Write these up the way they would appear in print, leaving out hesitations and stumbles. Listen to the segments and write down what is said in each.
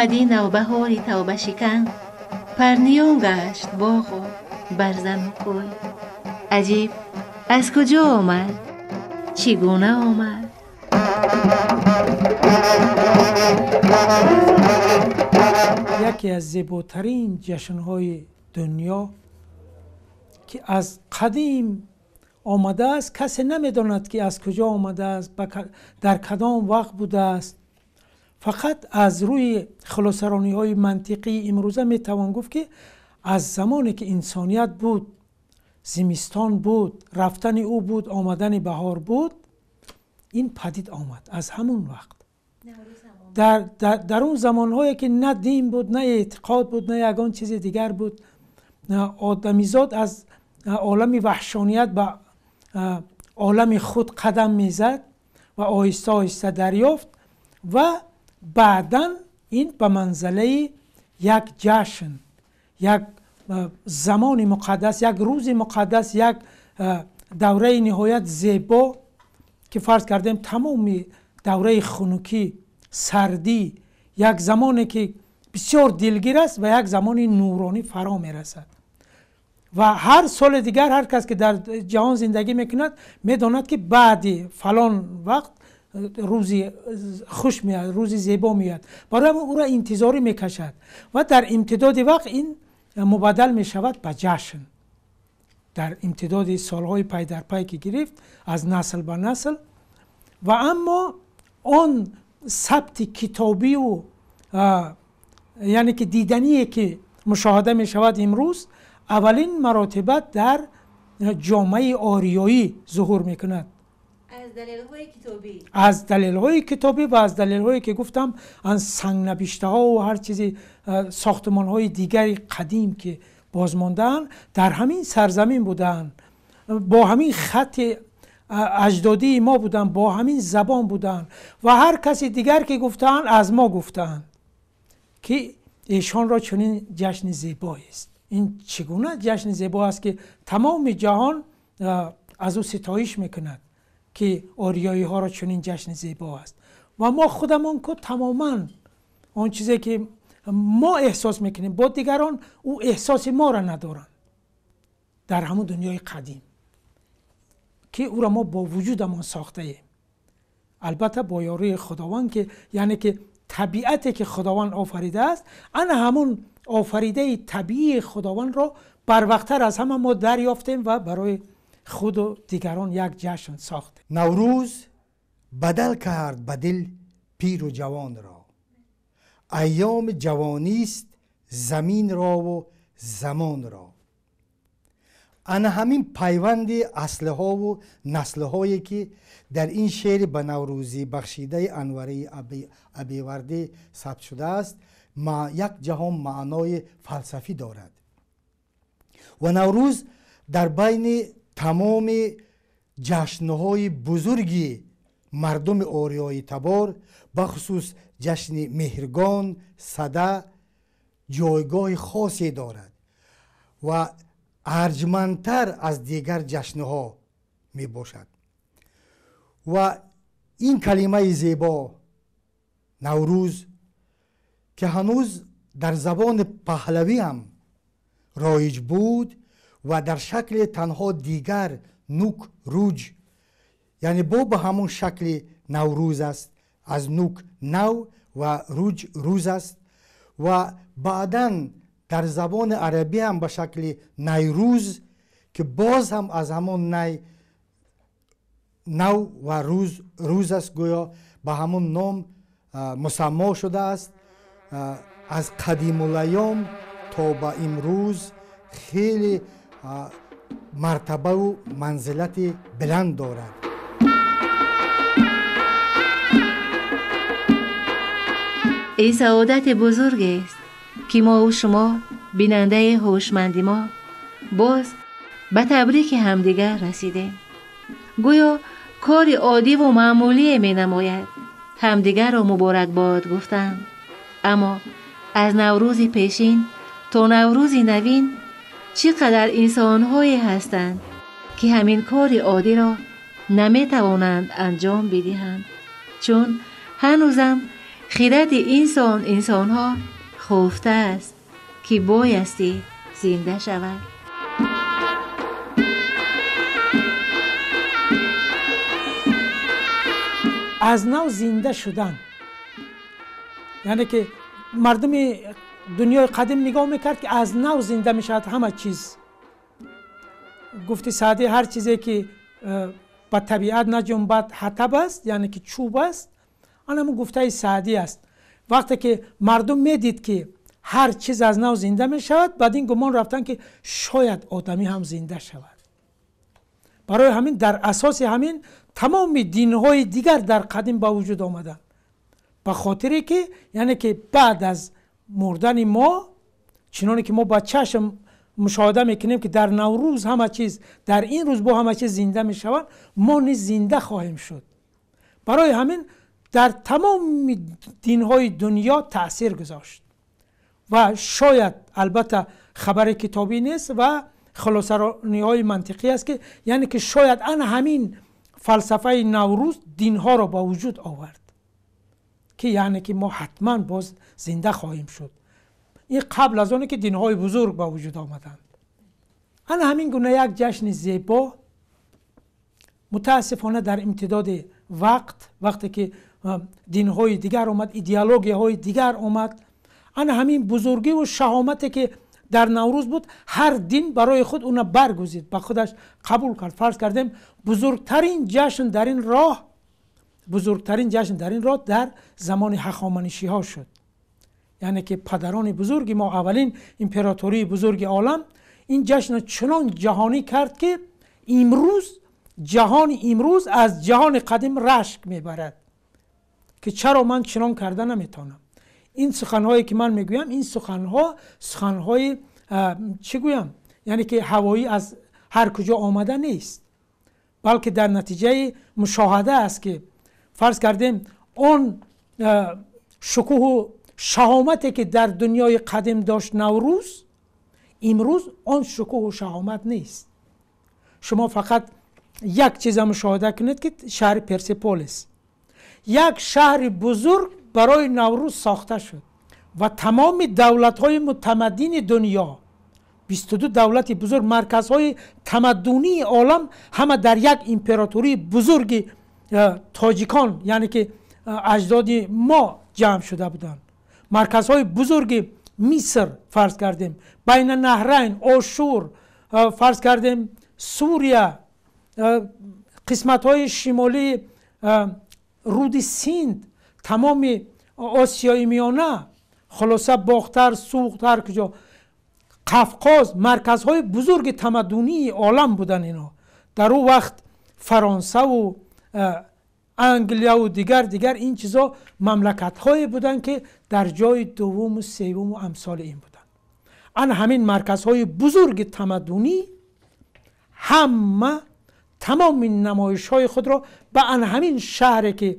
омади навбаҳори тавбашикан, парниён гашт боғу барзану кӯй. Аҷиб, аз куҷо омад? Чӣ гуна омад? Яке аз зеботарин ҷашнҳои дунё, ки аз қадим омадааст, касе намедонад, ки аз куҷо омадааст, дар кадом вақт будааст. Фақат аз рӯи хулосарониҳои мантиқии имрӯза метавон гуфт, ки аз замоне ки инсоният буд, зимистон буд, рафтани ӯ буд, омадани баҳор буд, ин падид омад аз ҳамон вақт. Дар он замонҳое ки на дин буд, на эътиқод буд, на ягон чизи дигар буд, одамизод аз олами ваҳшоният ба олами худ қадам мезад ва оҳиста оҳиста дарёфт ва баъдан ин ба манзалаи як ҷашн, як замони муқаддас, як рӯзи муқаддас, як давраи ниҳоят зебо, ки фарз кардем тамоми давраи хунукӣ, сардӣ, як замоне ки бисёр дилгир аст ва як замони нуронӣ фаро мерасад. Ва ҳар соли дигар ҳар кас ки дар ҷаҳон зиндагӣ мекунад, медонад, ки баъди фалон вақт рӯзи хуш меояд, рӯзи зебо меояд. Барои ҳамин ӯро интизорӣ мекашад ва дар имтидоди вақт ин мубаддал мешавад ба ҷашн. Дар имтидоди солҳои пай дар пай ки гирифт аз насл ба насл. Ва аммо он сабти китобию, яъне ки дидание ки мушоҳада мешавад имрӯз, аввалин маротиба дар ҷомеаи ориёӣ зуҳур мекунад. Аз далелҳои китобӣ. Аз далелҳои китобӣ ва аз далелҳое ки гуфтам, аз сангнавиштаҳо ва ҳар чизи сохтмонҳои дигари қадим ки бозмондаанд, дар ҳамин сарзамин будаанд, бо ҳамин хати аҷдодии мо буданд, бо ҳамин забон буданд ва ҳар каси дигар ки гуфтаанд, аз мо гуфтаанд, ки эшонро чунин ҷашни зебоест. Ин чӣ гуна ҷашни зебо аст, ки тамоми ҷаҳон аз ӯ ситоиш мекунад, ки ориёиҳоро чунин ҷашни зебо аст. Ва мо худамон ку тамоман он чизе ки мо эҳсос мекунем, бо дигарон ӯ эҳсоси моро надоранд дар ҳамон дунёи қадим, ки ӯро мо бо вуҷудамон сохтаем, албатта бо ёрии Худованд, ки яъне ки табиате ки Худованд офаридааст, ана ҳамон офаридаи табиии Худовандро барвақттар аз ҳама мо дарёфтем ва барои худу дигарон як ҷашн сохтем. Наврӯз бадал кард ба дил пиру ҷавонро, айёми ҷавонист заминрову замонро. Ана ҳамин пайванди аслҳову наслҳое, ки дар ин шеъри ба наврӯзӣ бахшидаи Анвараи Абивардӣ сабт шудааст, як ҷаҳон маънои фалсафӣ дорад. Ва Наврӯз дар байни тамоми ҷашнҳои бузурги мардуми ориёитабор, бахусус ҷашни Меҳргон, Сада, ҷойгоҳи хосе дорад ва арҷмандтар аз дигар ҷашнҳо мебошад. Ва ин калимаи зебо Наврӯз, ки ҳанӯз дар забони паҳлавӣ ҳам роиҷ буд ва дар шакли танҳо дигар нук руҷ, яъне бо ба ҳамон шакли Наврӯз аст, аз нук нав ва руҷ рӯз аст, ва баъдан дар забони арабӣ ҳам ба шакли Найрӯз, ки боз ҳам аз ҳамон най нав ва рӯз рӯз аст, гӯё ба ҳамон ном мусаммо шудааст. Аз қадимулайём то ба имрӯз хеле мартабаву манзилати баланд дорад. Ин саодати бузургест, ки мову шумо, бинандаи ҳушманди мо, боз ба табрики ҳамдигар расидем. Гӯё кори оддиву маъмулие менамояд ҳамдигарро муборакбод гуфтан. Аммо аз Наврӯзи пешин то Наврӯзи навин чӣ қадар инсонҳое ҳастанд, ки ҳамин кори оддиро наметавонанд анҷом бидиҳанд, чун ҳанӯзам Хиради инсон инсонҳо хуфта аст ки боясти зинда шавад. Аз нав зинда шудан, яъне ки мардуми дунёи қадим нигоҳ мекард ки аз нав зинда мешавад ҳама чиз. Гуфти Саъдӣ ҳар чизе ки ба табиат наҷунбад ҳатаб аст, яъне ки чӯб аст. Ана ҳамун гуфтаи Саъдӣ аст. Вақте ки мардум медид ки ҳар чиз аз нав зинда мешавад, баъд ин гумон рафтанд ки шояд одамӣ ҳам зинда шавад. Барои ҳамин дар асоси ҳамин тамоми динҳои дигар дар қадим ба вуҷуд омаданд, ба хотире ки яъне ки баъд аз мурдани мо, чуноне ки мо ба чашм мушоҳида мекунем ки дар Наврӯз ҳама чиз, дар ин рӯз бо ҳама чиз зинда мешавад, мо низ зинда хоҳем шуд. Барои ҳамин дар тамоми динҳои дунё таъсир гузошт ва шояд албатта хабари китобӣ нест ва хулосарониҳои мантиқӣ аст ки яъне ки шояд ана ҳамин фалсафаи Наврӯз динҳоро ба вуҷуд овард ки яъне ки мо ҳатман боз зинда хоҳем шуд. Ин қабл аз оне ки динҳои бузург ба вуҷуд омаданд. Ана ҳамин гуна як ҷашни зебо мутаассифона дар имтидоди вақт, вақте ки динҳои дигар омад, идеологияҳои дигар омад, ана ҳамин бузургиву шаҳомате ки дар Наврӯз буд, ҳар дин барои худ уна баргузид, ба худаш қабул кард. Фарз кардем бузургтарин ҷашн дар ин роҳ, бузургтарин ҷашн дар ин роҳ дар замони ҳахоманишиҳо шуд. Яъне ки падарони бузурги мо, аввалин императории бузурги олам, ин ҷашнро чунон ҷаҳонӣ кард ки имрӯз ҷаҳони имрӯз аз ҷаҳони қадим рашк мебарад ки чаро ман чунон карда наметавонам. Ин суханҳое ки ман мегӯям, ин суханҳо суханҳои чӣ гӯям, яъне ки ҳавоӣ аз ҳар куҷо омада нест, балки дар натиҷаи мушоҳада аст ки фарз кардем он шукӯҳу шаҳомате ки дар дунёи қадим дошт Наврӯз, имрӯз он шукӯҳу шаҳомат нест. Шумо фақат як чиза мушоҳида кунед ки шаҳри Персеполис як шаҳри бузург барои Наврӯз сохта шуд ва тамоми давлатҳои мутамаддини дунё, 22 давлати бузург, марказҳои тамаддунии олам ҳама дар як императории бузурги тоҷикон, яъне ки аҷдоди мо ҷамъ шуда буданд. Марказҳои бузурги Миср фарз кардем, Байнанаҳрайн, Ошур фарз кардем, Сурия, қисматҳои шимолии руди Синд, тамоми Осиёи Миёна, хулоса Бохтар, Суғд, ҳар куҷо, Қафқоз, марказҳои бузурги тамаддунии олам буданд ино. Дар ӯ вақт Фаронсаву Англияву дигар дигар ин чизо мамлакатҳое буданд ки дар ҷои дуввуму севуму амсоли ин буданд. Ана ҳамин марказҳои бузурги тамаддунӣ ҳама тамоми намоишҳои худро ба ана ҳамин шаҳре ки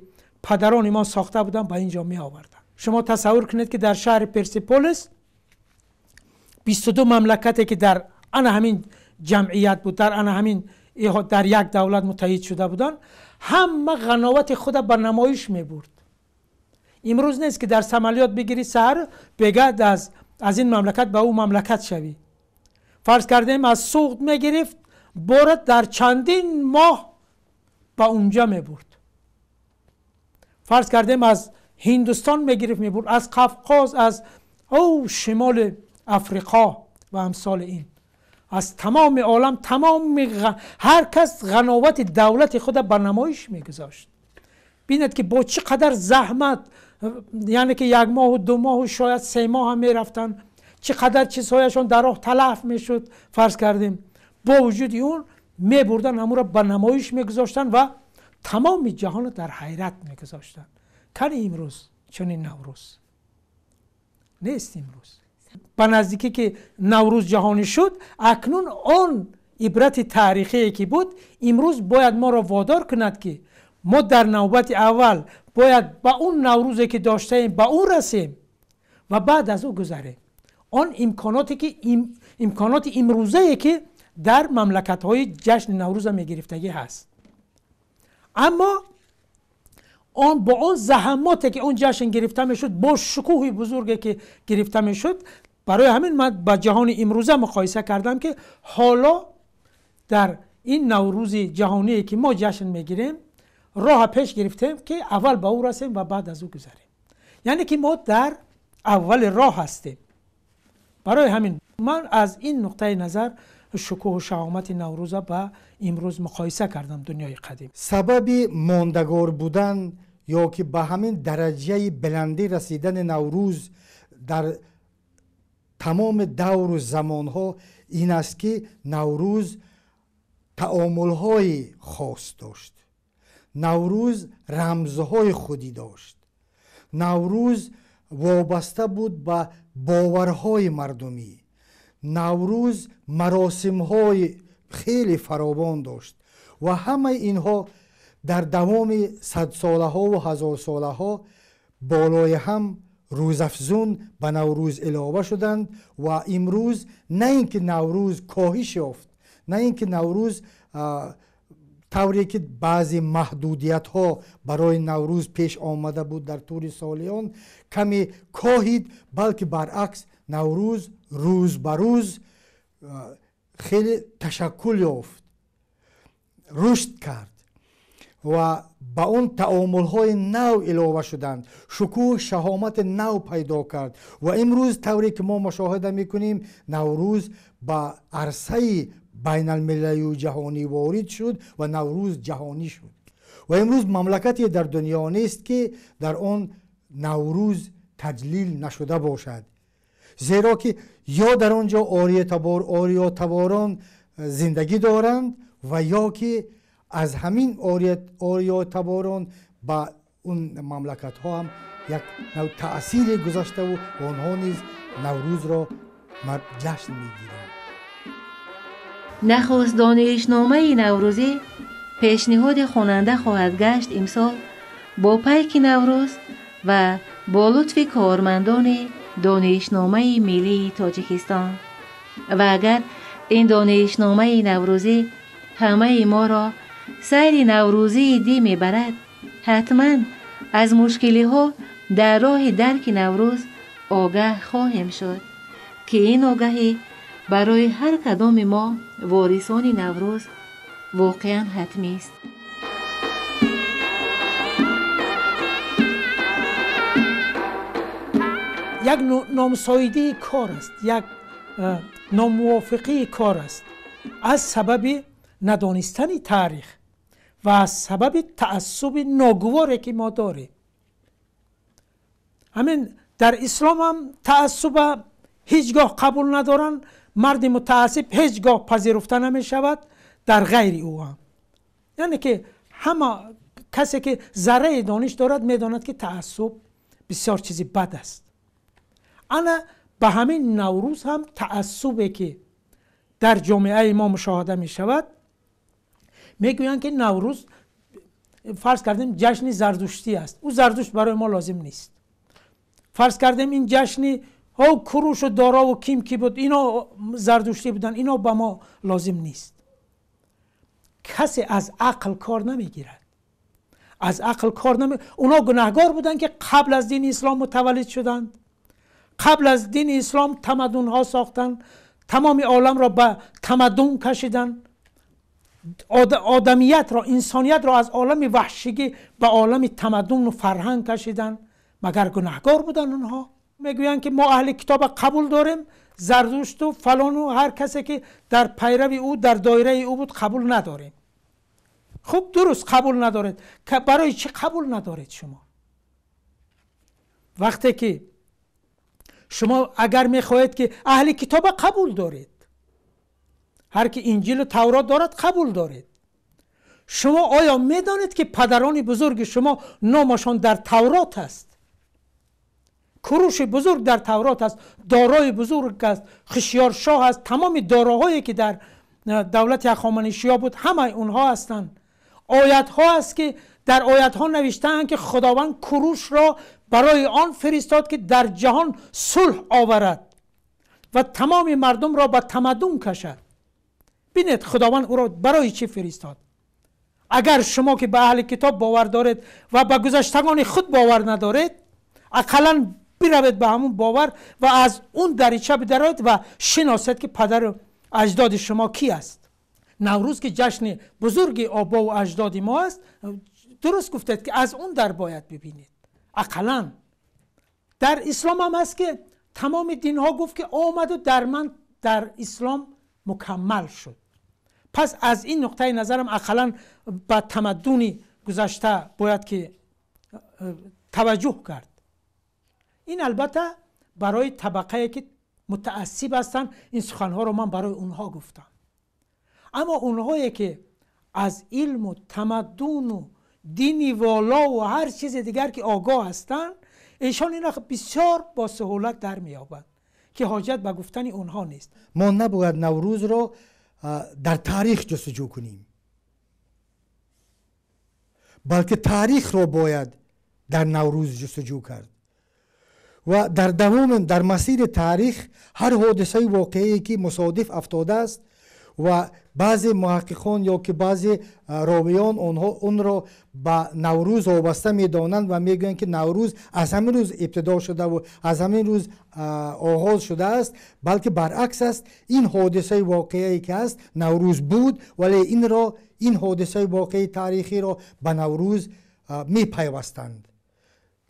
падарони мо сохта буданд ба ин ҷо меоварданд. Шумо тасаввур кунед ки дар шаҳри Персеполис 22 мамлакате ки дар ана ҳамин ҷамъият буд, дар ана ҳамин дар як давлат муттаҳид шуда буданд, ҳама ғановати худа ба намоиш мебурд. Имрӯз нест ки дар самолёт бигирӣ саҳар бегад аз ин мамлакат ба ӯ мамлакат шавӣ. Фарз кардем аз Суғд мегирифт, борад дар чандин моҳ ба унҷа мебурд. Фарз кардем аз Ҳиндустон мегирифт мебурд, аз Қафқоз, аз шимоли Африқо ва амсоли ин, аз тамоми олам, тамоми ҳар кас ғановати давлати худа ба намоиш мегузошт. Бинед ки бо чӣ қадар заҳмат, яъне ки як моҳу ду моҳу шояд 3 моҳ ҳам мерафтанд, чӣ қадар чизҳояшон дар роҳ талаф мешуд. Фарз кардем бо вуҷуди он мебурданд, ҳамонро ба намоиш мегузоштанд ва тамоми ҷаҳонро дар ҳайрат мегузоштанд. Кани имрӯз чунин Наврӯз нест. Имрӯз ба наздикӣ ки Наврӯз ҷаҳонӣ шуд, акнун он ибрати таърихие ки буд имрӯз бояд моро водор кунад ки мо дар навбати аввал бояд ба он Наврӯзе ки доштаем ба он расем ва баъд аз ӯ гузарем. Он имконоте ки имконоти имрӯзае ки дар мамлакатҳои ҷашни Наврӯза мегирифтагӣ ҳаст. Аммо Он бо он заҳмате ки он ҷашн гирифта мешуд, бо шукӯҳи бузурге ки гирифта мешуд, барои ҳамин ман ба ҷаҳони имрӯза муқоиса кардам ки ҳоло дар ин Наврӯзи ҷаҳоние ки мо ҷашн мегирем, роҳ пеш гирифтем ки аввал ба ӯ расем ва баъд аз ӯ гузарем. Яъне ки мо дар аввали роҳ ҳастем. Барои ҳамин ман аз ин нуқтаи назар шукӯҳу шаҳомати Наврӯза ба имрӯз муқоиса кардам дунёи қадим. Сабаби мондагор будан ё ки ба ҳамин дараҷаи баландӣ расидани Наврӯз дар тамоми давру замонҳо ин аст ки Наврӯз таомулҳои хос дошт, Наврӯз рамзҳои худӣ дошт, Наврӯз вобаста буд ба боварҳои мардумӣ, Наврӯз маросимҳои хеле фаровон дошт ва ҳамаи инҳо дар давоми садсолаҳову ҳазорсолаҳо болои ҳам рӯзафзун ба Наврӯз илова шуданд ва имрӯз на ин ки Наврӯз коҳиш ёфт, на ин ки Наврӯз тавре ки баъзе маҳдудиятҳо барои Наврӯз пеш омада буд дар тӯли солиён каме коҳид, балки баръакс Наврӯз рӯз ба рӯз хеле ташаккул ёфт, рушд кард ва ба он таомулҳои нав илова шуданд, шукӯҳ шаҳомати нав пайдо кард ва имрӯз тавре ки мо мушоҳида мекунем, Наврӯз ба арсаи байналмилалию ҷаҳонӣ ворид шуд ва Наврӯз ҷаҳонӣ шуд ва имрӯз мамлакате дар дунё нест ки дар он Наврӯз таҷлил нашуда бошад, зеро ки ё дар он ҷо ориётаборон зиндагӣ доранд ва ё ки аз ҳамин ориётаборон ба он мамлакатҳо ҳам як нав таъсире гузаштаву онҳо низ Наврӯзро ҷашн мегиранд. Нахуст донишномаи наврӯзӣ пешниҳоди хонанда хоҳад гашт имсол бо пайки Наврӯз ва бо лутфи кормандони донишномаи миллии Тоҷикистон. Ва агар ин донишномаи наврӯзӣ ҳамаи моро сайри наврӯзии дӣ мебарад, ҳатман аз мушкилиҳо дар роҳи дарки Наврӯз огаҳ хоҳем шуд, ки ин огаҳӣ барои ҳар кадоми мо ворисони Наврӯз воқеан ҳатмист. Як номусоидии кор аст, як номувофиқии кор аст аз сабаби надонистани таърих ва аз сабаби таассуби ногуворе ки мо дорем. Ҳамин дар ислом ҳам таассуба ҳеҷ гоҳ қабул надоранд, марди мутаассиб ҳеҷ гоҳ пазируфта намешавад, дар ғайри ӯ ҳам. Яъне ки ҳама касе ки зарраи дониш дорад медонад ки таассуб бисёр чизи бад аст. Ана ба ҳамин Наврӯз ҳам таассубе ки дар ҷомеаи мо мушоҳида мешавад, мегӯянд ки Наврӯз фарз кардем ҷашни зардуштӣ аст, ӯ Зардушт барои мо лозим нест. Фарз кардем ин ҷашни Курушу Дорову ким ки буд, ино зардуштӣ буданд, ино ба мо лозим нест. Касе аз ақл кор намегирад, аз ақл кор наме. Оно гунаҳгор буданд ки қабл аз дини ислом мутаваллид шуданд, қабл аз дини ислом тамаддунҳо сохтанд, тамоми оламро ба тамаддун кашиданд, одамиятро, инсониятро аз олами ваҳшигӣ ба олами тамаддуну фарҳанг кашиданд. Магар гунаҳгор буданд онҳо? Мегӯянд ки мо аҳли китоба қабул дорем, Зардушту фалону ҳар касе ки дар пайрави ӯ, дар доираи ӯ буд қабул надорем. Хуб, дуруст, қабул надоред. Барои чӣ қабул надоред шумо? Вақте ки шумо агар мехоҳед ки аҳли китоба қабул доред, ҳар ки Инҷилу Таврот дорад қабул доред, шумо оё медонед ки падарони бузурги шумо номашон дар Таврот аст? Куруши бузург дар Таврот аст, Дорои бузург аст, Хишёршоҳ аст, тамоми дороҳое ки дар давлати Ҳахоманишиё буд ҳамаи онҳо ҳастанд. Оятҳо аст ки дар оятҳо навиштаанд ки Худованд Курушро барои он фиристод ки дар ҷаҳон сулҳ оварад ва тамоми мардумро ба тамаддун кашад. Бинед, Худованд ӯро барои чӣ фиристод? Агар шумо ки ба аҳли китоб бовар доред ва ба гузаштагони худ бовар надоред, ақаллан биравед ба ҳамун бовар ва аз он дарича бидароед ва шиносед ки падару аҷдоди шумо ки аст. Наврӯз ки ҷашни бузурги обову аҷдоди мо аст, дуруст гуфтед ки аз он дар бояд бибинед. Ақаллан дар ислом ҳам аст ки тамоми динҳо гуфт ки омаду дар ман дар ислом мукаммал шуд. Пас аз ин нуқтаи назарам ақаллан ба тамаддуни гузашта бояд ки таваҷҷӯҳ кард. Ин албатта барои табақае ки мутаассиб ҳастанд, ин суханҳоро ман барои онҳо гуфтам. Аммо онҳое ки аз илму тамаддуну дини волову ҳар чизи дигар ки огоҳ ҳастанд, эшон инро бисёр бо суҳулат дар меёбанд ки ҳоҷат ба гуфтани онҳо нест. Мо набояд Наврӯзро дар таърих ҷустуҷӯ кунем, балки таърихро бояд дар Наврӯз ҷустуҷӯ кард ва дар давоми дар масири таърих ҳар ҳодисаи воқеае ки мусодиф афтодааст ва баъзе муҳаққиқон ё ки баъзе ровиён онҳо онро ба Наврӯз вобаста медонанд ва мегӯянд ки Наврӯз аз ҳамин рӯз ибтидо шудаву аз ҳамин рӯз оғоз шудааст, балки баръакс аст. Ин ҳодисаи воқеае ки аст Наврӯз буд, вале инро ин ҳодисаи воқеаи таърихиро ба Наврӯз мепайвастанд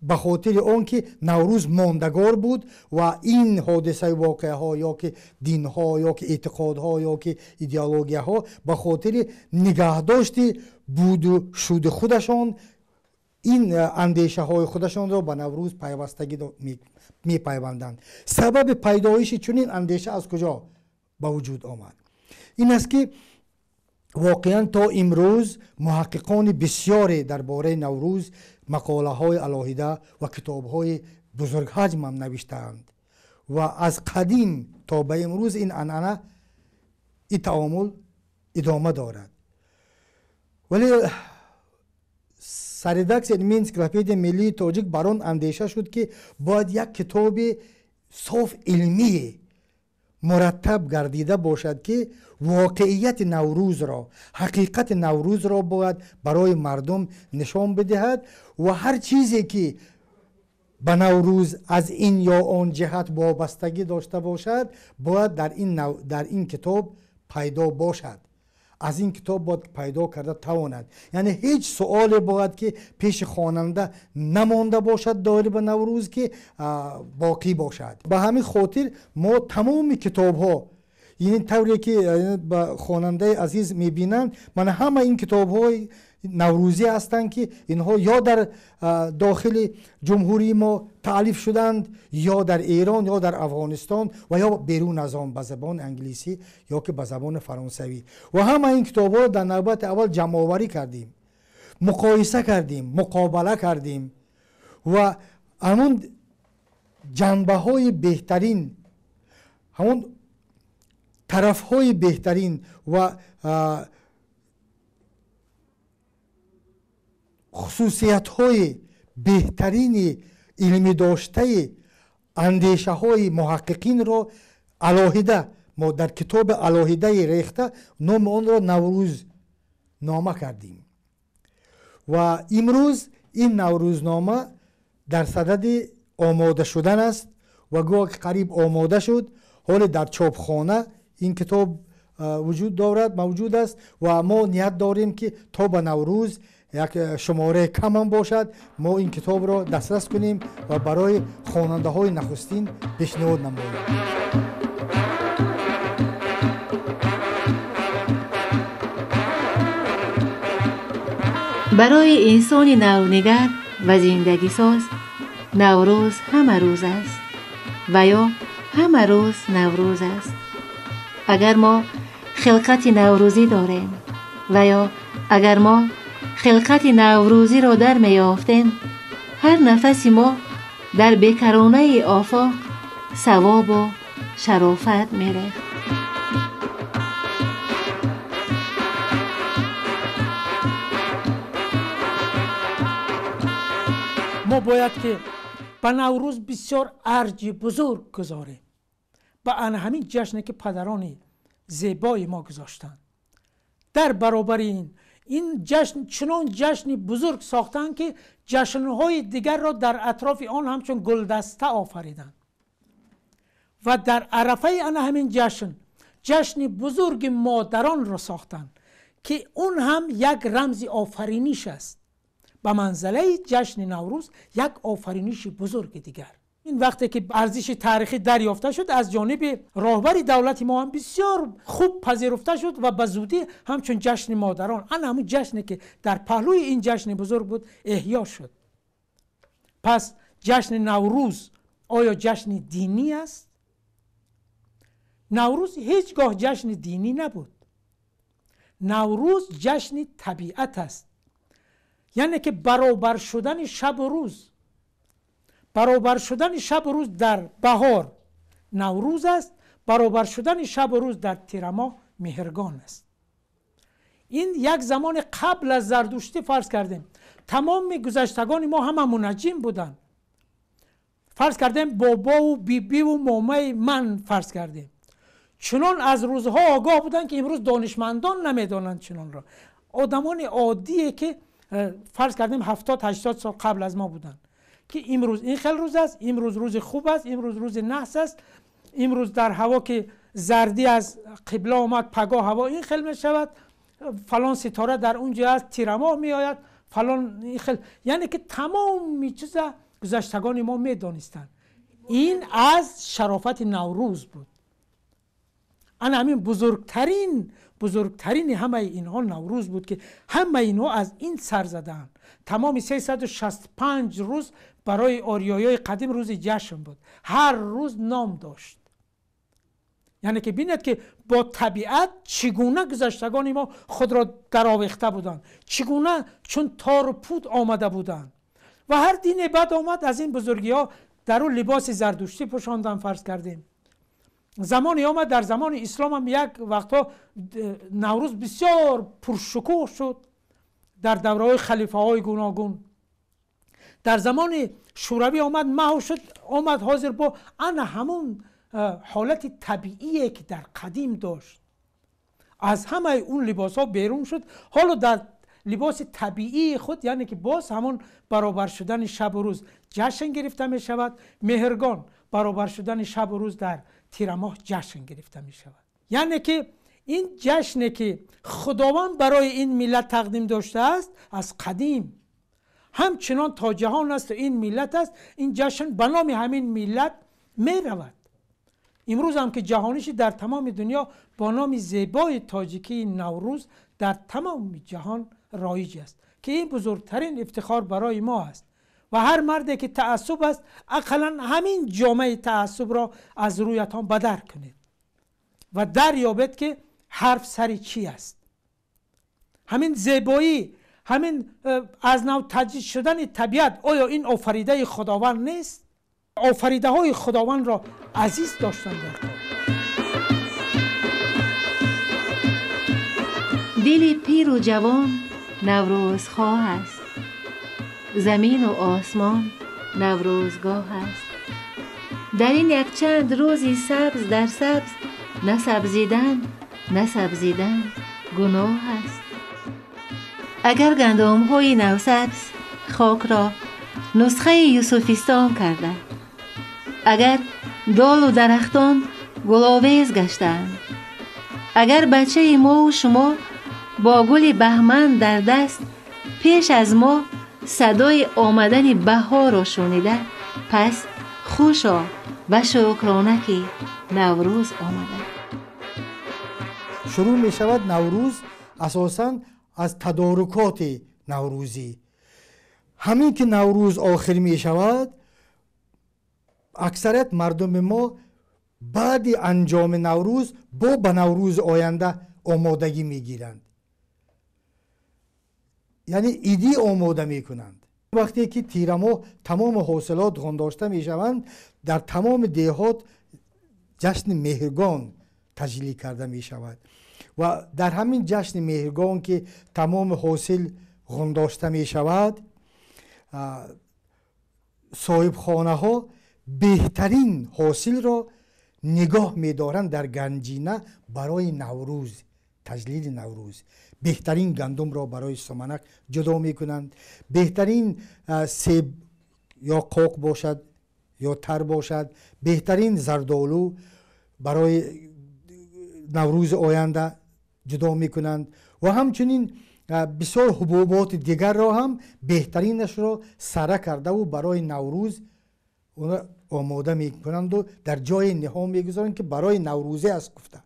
ба хотири он ки Наврӯз мондагор буд ва ин ҳодисаи воқеаҳо ё ки динҳо ё ки эътиқодҳо ё ки идеологияҳо ба хотири нигаҳдошти буду шуди худашон ин андешаҳои худашонро ба Наврӯз пайвастагӣ мепайванданд. Сабаби пайдоиши чунин андеша аз куҷо ба вуҷуд омад? Ин аст ки воқеан то имрӯз муҳаққиқони бисёре дар бораи Наврӯз мақолаҳои алоҳида ва китобҳои бузургҳаҷмам навиштаанд ва аз қадим то ба имрӯз ин анъана, ин таомул идома дорад. Вале сарредаксияи илмии энсиклопедияи миллии тоҷик бар он андеша шуд ки бояд як китоби соф илмие мураттаб гардида бошад ки воқеияти Наврӯзро, ҳақиқати Наврӯзро бояд барои мардум нишон бидиҳад ва ҳар чизе ки ба Наврӯз аз ин ё он ҷиҳат вобастагӣ дошта бошад, бояд дар ин китоб пайдо бошад. Аз ин китоб бояд пайдо карда тавонад. Яъне ҳеҷ суоле бояд ки пеши хонанда намонда бошад доир ба Наврӯз ки боқӣ бошад. Ба ҳамин хотир мо тамоми китобҳо, ин тавре ки ба хонандаи азиз мебинанд, мана ҳама ин китобҳои наврӯзӣ ҳастанд ки инҳо ё дар дохили ҷумҳурии мо таълиф шуданд, ё дар Эрон, ё дар Афғонистон ва ё берун аз он ба забони англисӣ ё ки ба забони фаронсавӣ. Ва ҳама ин китобҳоро дар навбати аввал ҷамъоварӣ кардем, муқоиса кардем, муқобала кардем ва ҳамун ҷанбаҳои беҳтарин, ҳамун тарафҳои беҳтарин ва хусусиятҳои беҳтарини илмӣ доштаи андешаҳои муҳаққиқинро алоҳида мо дар китоби алоҳидаи рехта номи онро Наврӯзнома кардем ва имрӯз ин Наврӯзнома дар садади омода шудан аст ва гӯё ки қариб омода шуд. Ҳоле дар чопхона ин китоб вуҷуд дорад, мавҷуд аст ва мо ният дорем ки то ба Наврӯз як шумораи камам бошад, мо ин китобро дастрас кунем ва барои хонандаҳои нахустин пешниҳод намоем. Барои инсони навнигар ва зиндагисоз Наврӯз ҳама рӯз аст ва ё ҳама рӯз Наврӯз аст. Агар мо хилқати наврӯзӣ дорем ва ё агар мо хилқати наврӯзиро дар меёфтем, ҳар нафаси мо дар бекаронаи офоқ савобу шарофат мерехт. Мо бояд ки ба Наврӯз бисёр арҷи бузург гузорем, ба ана ҳамин ҷашне ки падарони зебои мо гузоштанд. Дар баробари ин Ин ҷашн чунон ҷашни бузург сохтанд, ки ҷашнҳои дигарро дар атрофи он ҳамчун гулдаста офариданд ва дар арафаи ана ҳамин ҷашн, ҷашни бузурги модаронро сохтанд, ки он ҳам як рамзи офариниш аст. Ба манзалаи ҷашни Наврӯз як офариниши бузурги дигар. Ин вақте ки арзиши таърихӣ дарёфта шуд, аз ҷониби роҳбари давлати мо ҳам бисёр хуб пазируфта шуд ва ба зудӣ ҳамчун ҷашни модарон, ана ҳамун ҷашне ки дар паҳлӯи ин ҷашни бузург буд, эҳё шуд. Пас ҷашни Наврӯз оё ҷашни динӣ аст? Наврӯз ҳеҷ гоҳ ҷашни динӣ набуд. Наврӯз ҷашни табиат аст, яъне ки баробар шудани шабу рӯз. Баробар шудани шабу рӯз дар баҳор Наврӯз аст, баробар шудани шабу рӯз дар тирамоҳ Меҳргон аст. Ин як замони қабл аз Зардуштӣ фарз кардем, тамоми гузаштагони мо ҳама мунаҷҷим буданд. Фарз кардем бобову бибиву момаи ман фарз кардем, чунон аз рӯзҳо огоҳ буданд, ки имрӯз донишмандон намедонанд чунонро. Одамони оддие ки фарз кардем 70-80 сол қабл аз мо буданд, ки имрӯз ин хел рӯз аст, имрӯз рӯзи хуб аст, имрӯз рӯзи наҳс аст, имрӯз дар ҳаво ки зардӣ аз қибла омад, пагоҳ ҳаво ин хел мешавад, фалон ситора дар он ҷо аст, тирамоҳ меояд, фалон ин хел. Яъне ки тамоми чиза гузаштагони мо медонистанд. Ин аз шарофати Наврӯз буд. Ана ҳамин бузургтарини ҳамаи инҳо Наврӯз буд, ки ҳамаи инҳо аз ин сар задаанд. Тамоми 365 рӯз барои ориёиҳои қадим рӯзи ҷашн буд, ҳар рӯз ном дошт. Яъне ки бинед ки бо табиат чӣ гуна гузаштагони мо худро даровехта буданд, чӣ гуна чун тору пуд омада буданд. Ва ҳар дине баъд омад аз ин бузургиҳо дар ӯ либоси зардуштӣ пӯшондан фарз кардем. Замоне омад, дар замони ислом ҳам як вақтҳо Наврӯз бисёр пуршукӯҳ шуд дар давраҳои халифаҳои гуногун. Дар замони шӯравӣ омад, маҳв шуд, омад ҳозир бо ана ҳамун ҳолати табиие ки дар қадим дошт, аз ҳамаи он либосҳо берун шуд. Ҳоло дар либоси табиии худ, яъне ки боз ҳамон баробар шудани шабу рӯз ҷашн гирифта мешавад. Меҳргон баробар шудани шабу рӯз дар тирамоҳ ҷашн гирифта мешавад. Яъне ки ин ҷашне ки Худованд барои ин миллат тақдим доштааст аз қадим ҳамчунон то ҷаҳон аст ва ин миллат аст, ин ҷашн ба номи ҳамин миллат меравад. Имрӯз ҳам ки ҷаҳониши дар тамоми дунё бо номи зебои тоҷикии Наврӯз дар тамоми ҷаҳон роиҷ аст, ки ин бузургтарин ифтихор барои мо аст. Ва ҳар марде ки таассуб аст, ақаллан ҳамин ҷомаи таассубро аз рӯятон бадар кунед ва дарёбед ки ҳарф сари чӣ аст. Ҳамин зебоӣ, ҳамин аз нав таҷдид шудани табиат, оё ин офаридаи Худованд нест? Офаридаҳои Худовандро азиз доштан дар кор. Дили пиру ҷавон наврӯзхоҳ аст, замину осмон наврӯзгоҳ аст. Дар ин якчанд рӯзи сабз дар сабз насабзидан, насабзидан гуноҳ аст. Агар гандумҳои навсабз хокро нусхаи юсуфистон карда, агар долу дарахтон гуловез гаштаанд, агар бачаи мову шумо бо гули баҳман дар даст пеш аз мо садои омадани баҳорро шунида, пас хушо ва шукрона ки Наврӯз омада. Шурӯъ мешавад Наврӯз асосан аз тадорукоти наврӯзӣ. Ҳамин ки Наврӯз охир мешавад, аксарият мардуми мо баъди анҷоми Наврӯз бо ба Наврӯзи оянда омодагӣ мегиранд, яъне идӣ омода мекунанд. Вақте ки тирамоҳ тамоми ҳосилот ғондошта мешаванд, дар тамоми деҳот ҷашни Меҳргон таҷлил карда мешавад ва дар ҳамин ҷашни Меҳргон ки тамоми ҳосил ғондошта мешавад, соҳибхонаҳо беҳтарин ҳосилро нигоҳ медоранд дар ганҷина барои Наврӯз Таҷлили Наврӯз беҳтарин гандумро барои суманак ҷудо мекунанд, беҳтарин себ ё қоқ бошад ё тар бошад, беҳтарин зардолу барои Наврӯзи оянда ҷудо мекунанд ва ҳамчунин бисёр ҳубуботи дигарро ҳам беҳтаринашро сара кардаву барои Наврӯз омода мекунанду дар ҷои ниҳон мегузоранд, ки барои наврӯзӣ аст гуфта.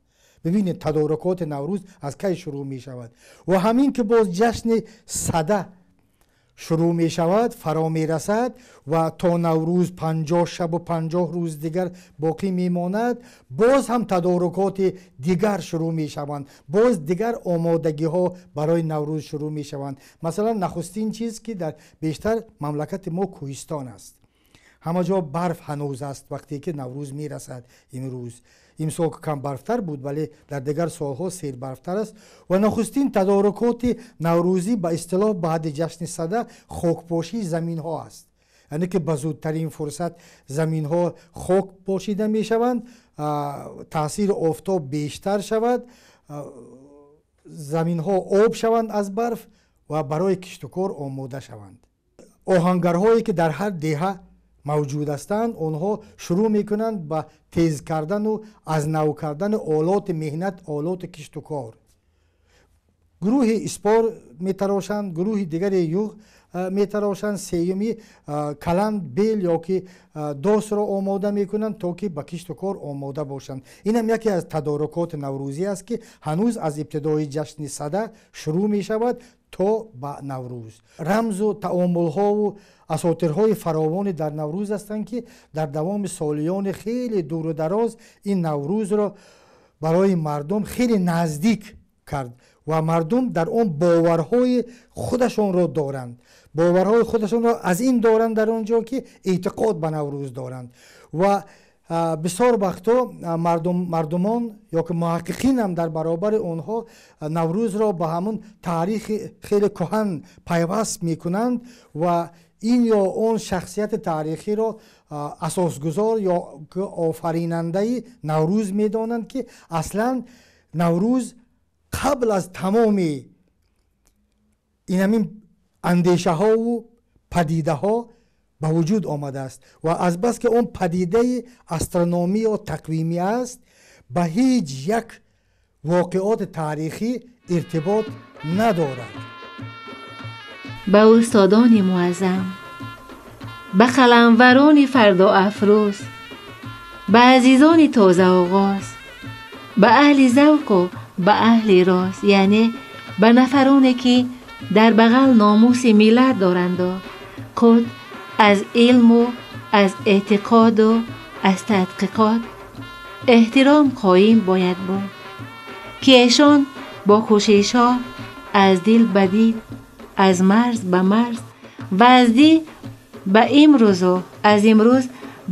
Бибинед, тадорукоти Наврӯз аз кай шурӯъ мешавад ва ҳамин ки боз ҷашни Сада шурӯъ мешавад, фаро мерасад ва то Наврӯз 50 шабу 50 рӯз дигар боқӣ мемонад, боз ҳам тадорукоти дигар шурӯъ мешаванд, боз дигар омодагиҳо барои Наврӯз шурӯъ мешаванд. Масалан, нахустин чиз ки дар бештар мамлакати мо кӯҳистон аст, ҳама ҷо барф ҳанӯз аст вақте ки Наврӯз мерасад. Имрӯз имсол кам барфтар буд, вале дар дигар солҳо сербарфтар аст ва нахустин тадорукоти наврӯзӣ ба истилоҳ баъди ҷашни Сада хокпошии заминҳо аст. Яъне ки ба зудтарин фурсат заминҳо хок пошида мешаванд, таъсири офтоб бештар шавад, заминҳо об шаванд аз барф ва барои киштукор омода шаванд. Оҳангарҳое ки дар ҳар деҳа мавҷуд ҳастанд, онҳо шурӯъ мекунанд ба тез кардану аз нав кардани олоти меҳнат, олоти киштукор. Гурӯҳи испор метарошанд, гурӯҳи дигаре юғ метарошанд, сеюми каланд, бел ё ки досро омода мекунанд, то ки ба киштукор омода бошанд. Инам яке аз тадорукоти наврӯзӣ аст, ки ҳанӯз аз ибтидои ҷашни Сада шурӯъ мешавад то ба Наврӯз. Рамзу таомулҳову асотирҳои фаровоне дар Наврӯз ҳастанд, ки дар давоми солиёни хеле дуру дароз ин Наврӯзро барои мардум хеле наздик кард ва мардум дар он боварҳои худашонро доранд. Боварҳои худашонро аз ин доранд дар он ҷо, ки эътиқод ба Наврӯз доранд ва бисёр вақтҳо мардумон ё ки муҳаққиқин ҳам дар баробари онҳо Наврӯзро ба ҳамун таърихи хеле кӯҳан пайваст мекунанд ва ин ё он шахсияти таърихиро асосгузор ё офаринандаи Наврӯз медонанд, ки аслан Наврӯз қабл аз тамоми ин ҳамин андешаҳову падидаҳо ба вуҷуд омадааст ва азбаски он падидаи астрономӣ ё тақвимӣ аст, ба ҳеҷ як воқеоти таърихӣ иртибот надорад. Ба устодони муаззам, ба қаламварони фардоафрӯз, ба азизони тозаоғоз, ба аҳли завқу ба аҳли роз, яъне ба нафароне ки дар бағал номуси миллат доранду худ аз илму аз эътиқоду аз тадқиқот эҳтиром қоим бояд буд, ки эшон бо кӯшишҳо аз дил ба дил, аз марз ба марз ва аз дил ба имрӯзу аз имрӯз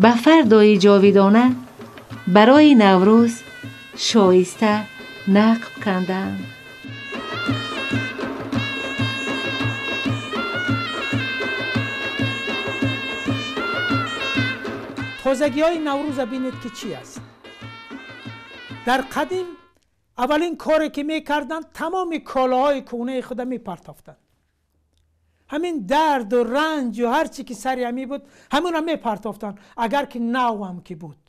ба фардои ҷовидона барои Наврӯз шоиста нақб канданд. Тозагиҳои Наврӯза бинед ки чӣ аст. Дар қадим аввалин коре ки мекарданд, тамоми колаҳои кӯҳнаи худа мепартофтанд. Ҳамин дарду ранҷу ҳар чӣ ки сари ҳамин буд, ҳамонро мепартофтанд, агар ки навам ки буд.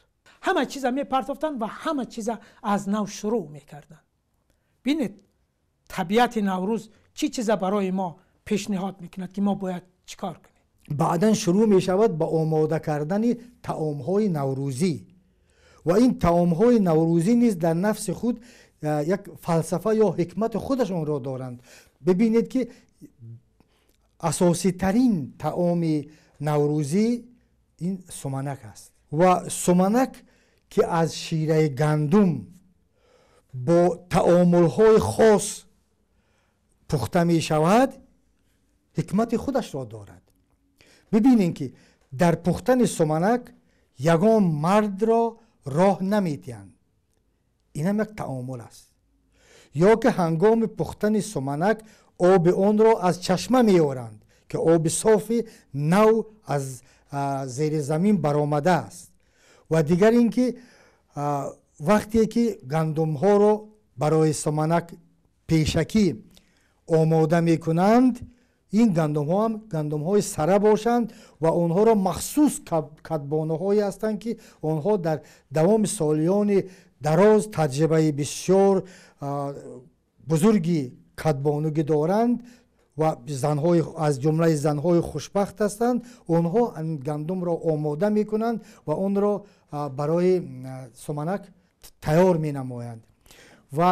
Ҳама чиза мепартофтанд ва ҳама чиза аз нав шурӯъ мекарданд. Бинед, табиати Наврӯз чӣ чиза барои мо пешниҳод мекунад, ки мо бояд чӣ кор кунем. Баъдан шурӯъ мешавад ба омода кардани таомҳои наврӯзӣ ва ин таомҳои наврӯзӣ низ дар нафси худ як фалсафа ё ҳикмати худашонро доранд. Бибинед, ки асоситарин таоми наврӯзӣ ин суманак аст ва суманак ки аз шираи гандум бо таомулҳои хос пухта мешавад, ҳикмати худашро дорад. Бибинем, ки дар пухтани суманак ягон мардро роҳ намедиҳанд. Инам як таомул аст. Ё ки ҳангоми пухтани суманак оби онро аз чашма меоранд, ки оби софи нав аз зери замин баромадааст. Ва дигар ин ки вақте ки гандумҳоро барои суманак Пешакӣ омода мекунанд, ин гандумҳо ҳам гандумҳои сара бошанд ва онҳоро махсус кадбонуҳое ҳастанд, ки онҳо дар давоми солиёни дароз таҷрибаи бисёр бузурги кадбонугӣ доранд ва занҳои аз ҷумлаи занҳои хушбахт ҳастанд. Онҳо гандумро омода мекунанд ва онро барои суманак тайёр менамоянд. Ва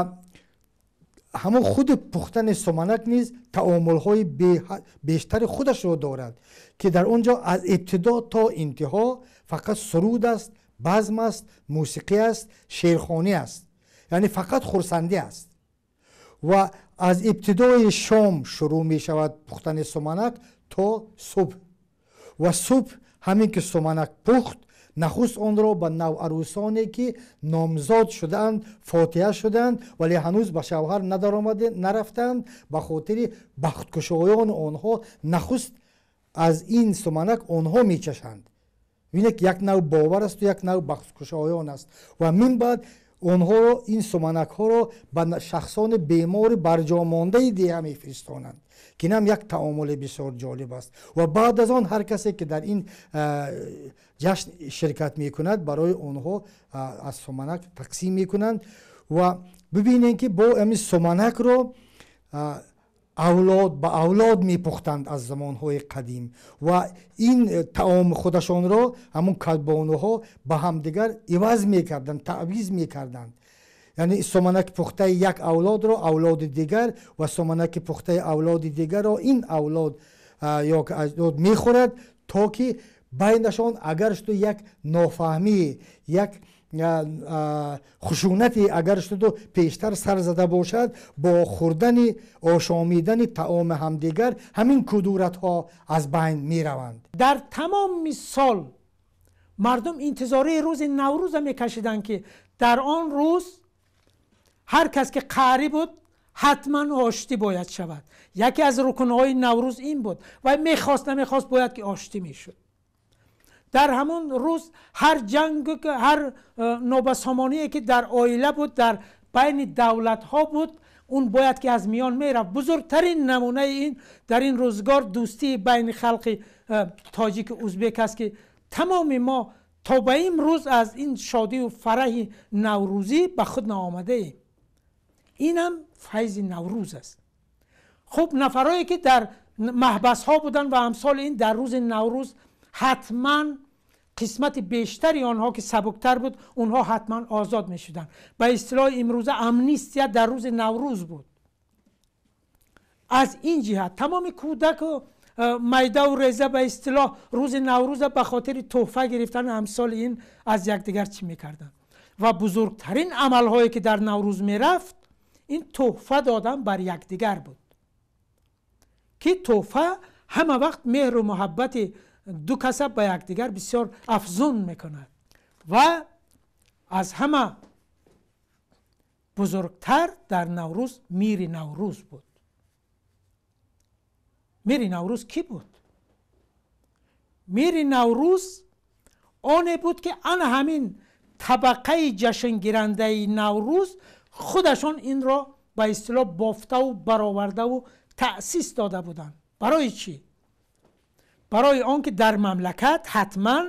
ҳамон худи пухтани суманак низ таомулҳои бештари худашро дорад, ки дар он ҷо аз ибтидо то интиҳо фақат суруд аст, базм аст, мусиқӣ аст, шеърхонӣ аст, яъне фақат хурсандӣ аст. Ва аз ибтидои шом шурӯъ мешавад пухтани суманак то субҳ. Ва субҳ ҳамин ки суманак пухт, нахуст онро ба наварӯсоне, ки номзод шудаанд, фотиҳа шудаанд, вале ҳанӯз ба шавҳар нарафтаанд, ба хотири бахткушоёни онҳо нахуст аз ин суманак онҳо мечашанд. Бинед, як нав бовар асту як нав бахткушоён аст. Ва мин баъд онҳоро, ин суманакҳоро ба шахсони бемори барҷомондаи деҳа мефиристонанд, ки инам як таомули бисёр ҷолиб аст. Ва баъд аз он ҳар касе, ки дар ин ҷашн ширкат мекунад, барои онҳо аз суманак тақсим мекунанд. Ва бибинем, ки бо ҳамин суманакро авлод ба авлод мепухтанд аз замонҳои қадим ва ин таоми худашонро ҳамон кадбонуҳо ба ҳамдигар иваз мекарданд, таъвиз мекарданд. Яъне суманаки пухтаи як авлодро авлоди дигар ва суманаки пухтаи авлоди дигарро ин авлод ё аҷдод мехӯрад, то ки байнашон агар шуду як нофаҳмӣ, як хушунате агар шуду пештар сар зада бошад, бо хӯрдани ошомидани таоми ҳамдигар ҳамин кудуратҳо аз байн мераванд. Дар тамоми сол мардум интизории рӯзи Наврӯза мекашиданд, ки дар он рӯз ҳар кас ки қаҳрӣ буд, ҳатман оштӣ бояд шавад. Яке аз рукнҳои Наврӯз ин буд ва мехост намехост бояд ки оштӣ мешуд. Дар ҳамон рӯз ҳар ҷанг, ҳар нобасомоние ки дар оила буд, дар байни давлатҳо буд, он бояд ки аз миён мерафт. Бузургтарин намунаи ин дар ин рӯзгор дӯстии байни халқи тоҷику узбек аст, ки тамоми мо то ба имрӯз аз ин шодию фараҳи наврӯзӣ ба худ наомадаем. Инам файзи Наврӯз аст. Хуб, нафарое ки дар маҳбасҳо буданд ва амсоли ин, дар рӯзи Наврӯз ҳатман қисмати бештари онҳо ки сабуктар буд, онҳо ҳатман озод мешуданд. Ба истилоҳи имрӯза амнистия дар рӯзи Наврӯз буд. Аз ин ҷиҳат тамоми кӯдаку майдаву реза ба истилоҳ рӯзи Наврӯза ба хотири тӯҳфа гирифтан амсоли ин аз якдигар чӣ мекарданд. Ва бузургтарин амалҳое ки дар Наврӯз мерафт, ин тӯҳфа додан бар якдигар буд, ки тӯҳфа ҳама вақт меҳру муҳаббати ду каса ба якдигар бисёр афзун мекунад. Ва аз ҳама бузургтар дар Наврӯз мири Наврӯз буд. Мири Наврӯз кӣ буд? Мири Наврӯз оне буд, ки ана ҳамин табақаи ҷашнгирандаи Наврӯз худашон инро ба истилоҳ бофтаву баровардаву таъсис дода буданд. Барои чӣ? Барои он ки дар мамлакат ҳатман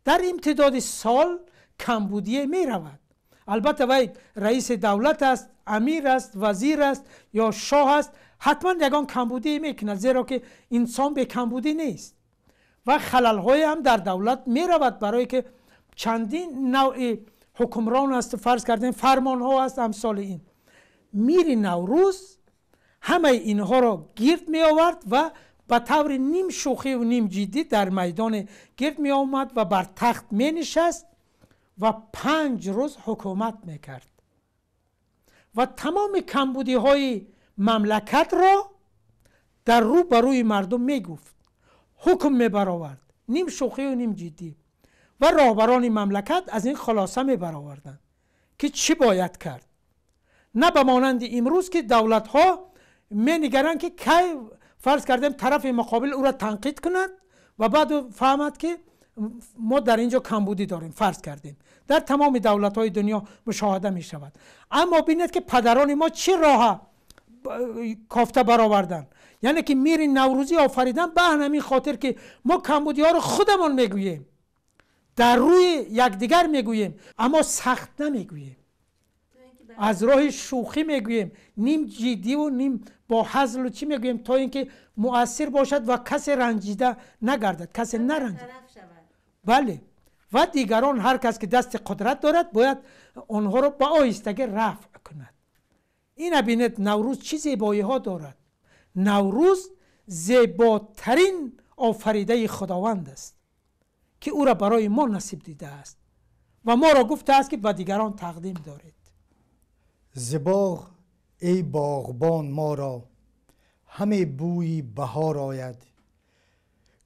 дар имтидоди сол камбудие меравад. Албатта вай раиси давлат аст, амир аст, вазир аст ё шоҳ аст, ҳатман ягон камбудие мекунад, зеро ки инсон бекамбудӣ нест ва халалҳое ҳам дар давлат меравад, барое ки чандин навъи ҳукмрон аст, фарз кардем фармонҳо аст, амсоли ин. Мири Наврӯз ҳамаи инҳоро гирд меовард ва ба таври ним шӯхиву ним ҷиддӣ дар майдоне гирд меомад ва бар тахт менишаст ва 5 рӯз ҳукумат мекард ва тамоми камбудиҳои мамлакатро дар рӯ ба рӯи мардум мегуфт, ҳукм мебаровард, ним шӯхиву ним ҷиддӣ. Ва роҳбарони мамлакат аз ин хулоса мебароварданд, ки чӣ бояд кард. На ба монанди имрӯз, ки давлатҳо менигаранд, ки кай фарз кардем тарафи муқобил ӯро танқид кунад ва баъд ӯ фаҳмад, ки Мо дар ин ҷо камбудӣ дорем, фарз кардем, дар тамоми давлатҳои дунё мушоҳида мешавад. Аммо бинед, ки падарони мо чӣ роҳа кофта бароварданд, яъне ки мири наврӯзӣ офаридан ба ҳамин хотир, ки мо камбудиҳоро худамон мегӯем, дар рӯи якдигар мегӯем, аммо сахт намегӯем, аз роҳи шӯхӣ мегӯем, ним ҷиддиву ним бо ҳазлу чӣ мегӯем, то ин ки муассир бошад ва касе ранҷида нагардад, касе наранҷад. Бале, ва дигарон, ҳар кас ки дасти қудрат дорад, бояд онҳоро ба оҳистагӣ рафъ кунад. Ина бинед, Наврӯз чӣ зебоиҳо дорад. Наврӯз зеботарин офаридаи Худованд аст, ки ӯро барои мо насиб дидааст ва моро гуфтааст, ки ба дигарон тақдим доред. Зи боғ, эй боғбон, моро ҳаме бӯи баҳор ояд,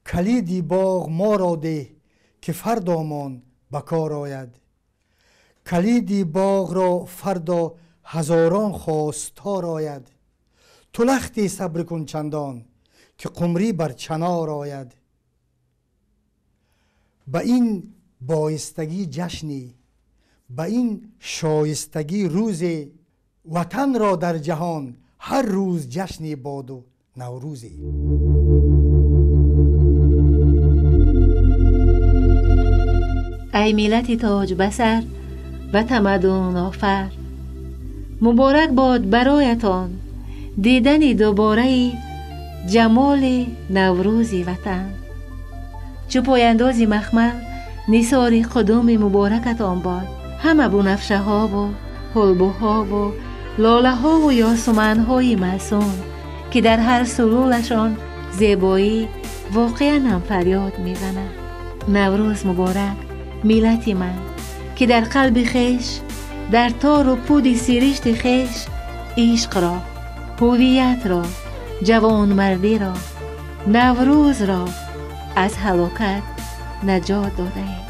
калиди боғ моро деҳ, ки фардомон ба кор ояд. Калиди боғро фардо ҳазорон хостор ояд, ту лахте сабр кун чандон, ки қумрӣ бар чанор ояд. Ба ин боистагӣ ҷашнӣ, ба ин шоистагӣ рӯзе, ватанро дар ҷаҳон ҳар рӯз ҷашне боду наврӯзе. Ай миллати тоҷбасар ва тамаддунофар, муборак бод бароятон дидани дубораи ҷамоли наврӯзи ватан. Чу пояндози махмал нисори қудуми муборакатон бод ҳама бунафшаҳову ҳулбуҳову лолаҳову ёсуманҳои маъсум, ки дар ҳар сулулашон зебоӣ воқеан ҳам фарёд мезанад. Наврӯз муборак, миллати ман, ки дар қалби хеш, дар тору пуди сиришти хеш ишқро, ҳувиятро, ҷавонмардиро, Наврӯзро аз ҳалокат наҷот додаед.